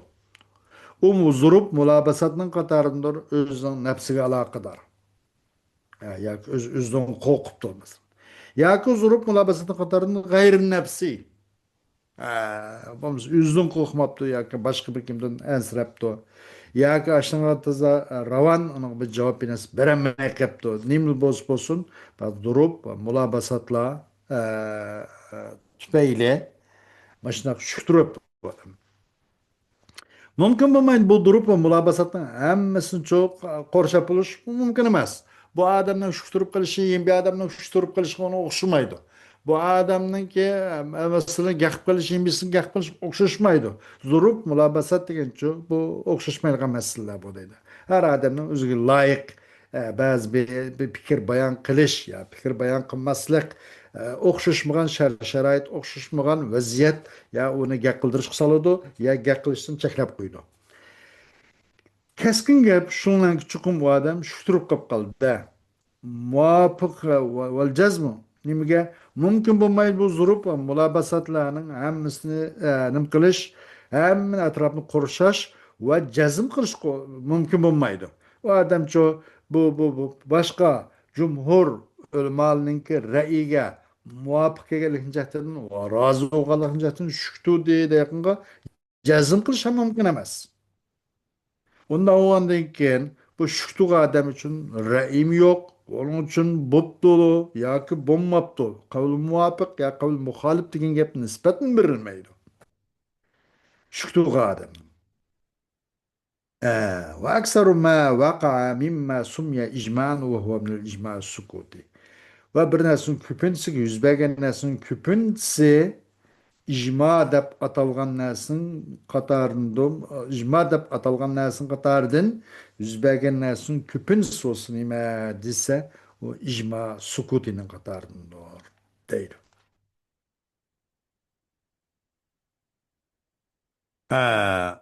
ئۇ زۇرۇپ مۇلابىساتنىڭ قاتارىدىندۇر، ئۆزىنىڭ نەپسىگە ئالاقىدار. ھە، ياكى ئۆز-، ئۆزىدىن قورقۇپتۇ، مەسىلەن. ياكى زۇرۇپ مۇلاباسەتنىڭ قاتارىدىن غەيرىي نەپسىي. ئە، بولمىسا ئۆزىدىن قورقماپتۇ ياكى باشقا بىر كىمدىن ئەنسىرەپتۇ. ياكى ئاشۇنىڭغا تازا، ئە، راۋان ئۇنىڭغا بىر جاۋاب بىر نەرسە بېرەلمەي قېپتۇ. نېمە بولسا بولسۇن، بۇ زۇرۇپ، مۇلاباسەتلار، ئە، ئە، تۈپەيلى مۇشۇنداق شۈكتۈرۈپ مۇمكىن بولمايدۇ. بۇ زۇرۇپ ۋە مۇلاباسەتنىڭ ھەممىسىنى چوق-، قورشاپ بولۇش مۇمكىن ئەمەس. بۇ ئادەمنىڭ شۈكتۈرۈپ قېلىشى، يەنە بىر ئادەمنىڭ شۈكتۈرۈپ قېلىشىغا ئۇنىڭ ئوخشىمايدۇ. بۇ ئادەمنىڭكى، مەسىلەن، گەپ قىلىشى، يەنە بىرسىنىڭ گەپ قىلىشىغا ئوخشاشمايدۇ. زۇرۇپ، مۇلاباسەت دېگەنچۇ، بۇ ئوخشاشمايدىغان مەسىلىلەر بۇ دەيدۇ. ھەر ئادەمنىڭ ئۆزىگە لايىق، ئە، بەزى بىر، بىر پىكىر بايان قىلىش يا پىكىر بايان قىلماسلىق، ئە، ئوخشاشمىغان شەرت-شارائىت، ئوخشاشمىغان ۋەزىيەت يا ئۇنى گەپ قىلدۇرۇشقا سالىدۇ يا گەپ قىلىشتىن چەكلەپ قويىدۇ. كەسكىن گەپ، شۇنىڭ چوقۇم ئۇ ئادەم شۈكتۈرۈپ قېلىپ قالدى. مۇۋاپىق ۋە، ۋەل جەزمۇ. نېمىگە؟ مۇمكىن بولمايدۇ بۇ زۇرۇپ ۋە مۇلاباسەتلەرنىڭ ھەممىسىنى، ئە، نېمە قىلىش، ھەممىنى ئەتراپنى قورشاش ۋە جەزم قىلىش قو-، مۇمكىن بولمايدۇ. ئۇ ئادەمچۇ بۇ، بۇ، بۇ باشقا جۇمھۇر ئۆلىمالىرىنىڭكى رەئىگە مۇۋاپىق كەلگەنلىكىنىڭ جەھەتتىن، رازى بولغانلىقىنىڭ جەھەتتىن شۈكتۈردى دېگەنگە جەزم قىلىش ھەم مۇمكىن ئەمەس. ئۇنداق بولغاندىن كېيىن بۇ شۈكتۈرگەن ئادەم ئۈچۈن رەئىمۇ يوق، ئۇنىڭ ئۈچۈن بوپتۇ ياكى بولماپتۇ، قەۋلى مۇۋاپىق يا قەۋلى مۇخالىپ دېگەن گەپ نىسبەتمۇ بېرىلمەيدۇ شۈكتۈرگەن ئادەم. ئە، وأكثر ما وقع مما سمي إجماعا وهو من الإجماع السكوتي. ۋە بىر نەرسىنىڭ كۆپىنچىسىگە، يۈز بەرگەن نەرسىنىڭ كۆپىنچىسى ئىجما دەپ ئاتالغان نەرسىنىڭ قاتارىدىن، ئىجما دەپ ئاتالغان نەرسىنىڭ قاتارىدىن يۈز بەرگەن نەرسىنىڭ كۆپىنچىسى بولسا نېمە دېسە، ئۇ ئىجما سۇكۇتىنىڭ قاتارىدىندۇر، دەيدۇ. ئە،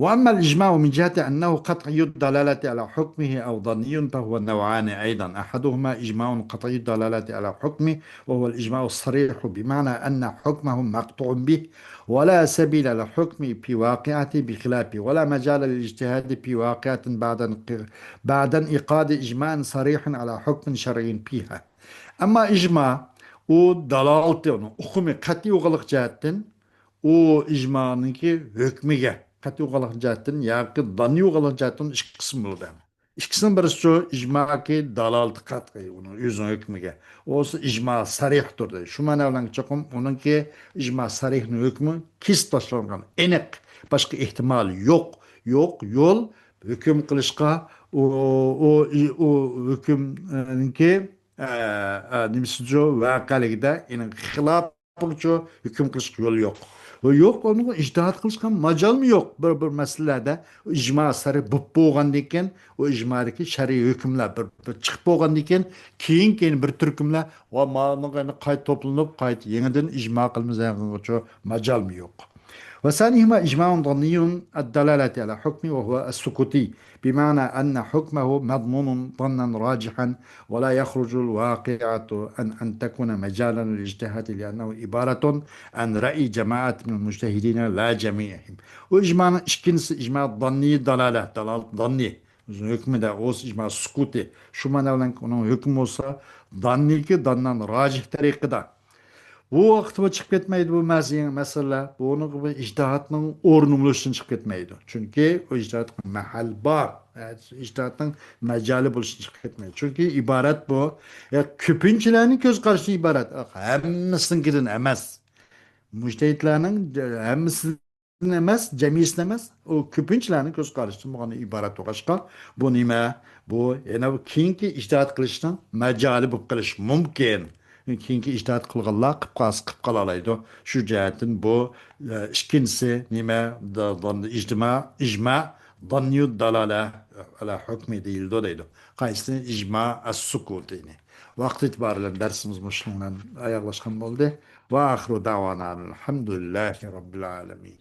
وأما الإجماع من جهة أنه قطعي الدلالة على حكمه أو ظني فهو نوعان أيضا. أحدهما إجماع قطعي الدلالة على حكمه، وهو الإجماع الصريح، بمعنى أن حكمه مقطوع به ولا سبيل للحكم في واقعته، بخلافه ولا مجال للاجتهاد في واقعة بعد انق-، بعد انعقاد إجماع صريح على حكم شرعي فيها. ئەمما ئىجما، ئۇ دالالىتى، ئۇنىڭ ئۇقۇمى قەتئىي بولغانلىق جەھەتتىن، ئۇ ئىجمانىڭكى ھۆكمىگە قەتئىي بولغانلىق جەھەتتىن ياكى داننىي بولغانلىق جەھەتتىن ئىككى قىسىم بولىدۇ. ئىككىسىنىڭ بىرسىچۇ، ئىجماكى دالالىتى قەتئىي، ئۇنىڭ ئۆزىنىڭ ھۆكمىگە. ئۇ بولسا ئىجما سەرىھتۇر دەيدۇ. شۇ مەنە بىلەن چوقۇم ئۇنىڭكى ئىجما سەرىھنىڭ ھۆكمى كېسىپ تاشلانغان، ئېنىق، باشقا ئېھتىمال يوق، يوق يول ھۆكۈم قىلىشقا، ئۇ، ئۇ، ئۇ ھۆكۈمنىڭكى، ئە، ئە، نېمىسىچۇ، ۋەقەلىكىدە ئېنىق خىلاپ بويىچە ھۆكۈم قىلىشقا يول يوق. يوق، ئۇنىڭغا ئىجتىھات قىلىشقا ماجالمۇ يوق. بىر، بىر مەسىلىلەردە ئىجما سەرىھ بولۇپ بولغاندىن كېيىن، ئۇ ئىجمادىكى شەرئىي ھۆكۈملەر بىر، بىر چىقىپ بولغاندىن كېيىن، كېيىن، كېيىن بىر تۈركۈملەر ۋە مانىڭغا قايتا توپلىنىپ، قايتا يېڭىدىن ئىجما قىلىمىز دېگەنگىچۇ ماجالمۇ يوق. وثانيهما إجماع ظني الدلالة على حكمه وهو السكوتي، بمعنى أن حكمه مضمون ظنا راجحا ولا يخرج الواقعة عن أن تكون مجالا للاجتهاد، لأنه عبارة عن رأي جماعة من المجتهدين لا جميعهم. ئۇ ئىجمانىڭ ئىككىنچىسى ئىجما داننىي دالالە، دالالەت داننىي. ئۆزىنىڭ ھۆكمىدە، ئۇ ئىجما سۇكۇتى. شۇ مەنە بىلەن ئۇنىڭ ھۆكمى بولسا، داننىيكى داننان راجىھ تەرىقىدە. بۇ ۋاقىتتا بۇ چىقىپ كەتمەيدۇ، بۇ مەس-، يېڭى مەسىلىلەر. بۇنىڭغا بۇ ئىجتىھاتنىڭ ئورنى بولۇشتىن چىقىپ كەتمەيدۇ. چۈنكى ئۇ ئىجتىھاتقا مەھەل بار. ئە، ئىجتىھاتنىڭ مەجالى بولۇشتىن چىقىپ كەتمەيدۇ. چۈنكى ئىبارەت بۇ، ئە، كۆپىنچىلەرنىڭ كۆز قارىشىدىن ئىبارەت. ھەممىسىنىڭكىدىن ئەمەس. مۇجتەھىدلەرنىڭ ھەممىسى ئەمەس، جەمئىيسىدىن ئەمەس، ئۇ كۆپىنچىلەرنىڭ كۆز قارىشىدىن بولغان ئىبارەت بولغاچقا، بۇ نېمە؟ بۇ يەنە بۇ كېيىنكى ئىجتىھات قىلىشنىڭ مەجالى بولۇپ قېلىشى مۇمكىن. كېيىنكى ئىجتىھات قىلغانلار قىلىپ قالسا قىلىپ قالالايدۇ. شۇ جەھەتتىن بۇ، ئە، ئىككىنچىسى نېمە؟ دا-، دا-، ئىجتىما-، ئىجما، داننىيۇ دالالە ئەلا ھۆكمى دېيىلىدۇ دەيدۇ. قايسىسى؟ ئىجما ئەس-سۇكۇتىنى. ۋاقىت ئېتىبارى بىلەن دەرسىمىز مۇشۇنىڭ بىلەن ئاياغلاشقان بولدى. ۋە ئاخىرۇ دەۋانا ئەلھەمدۇلىللاھى رەببىل ئالەمىن.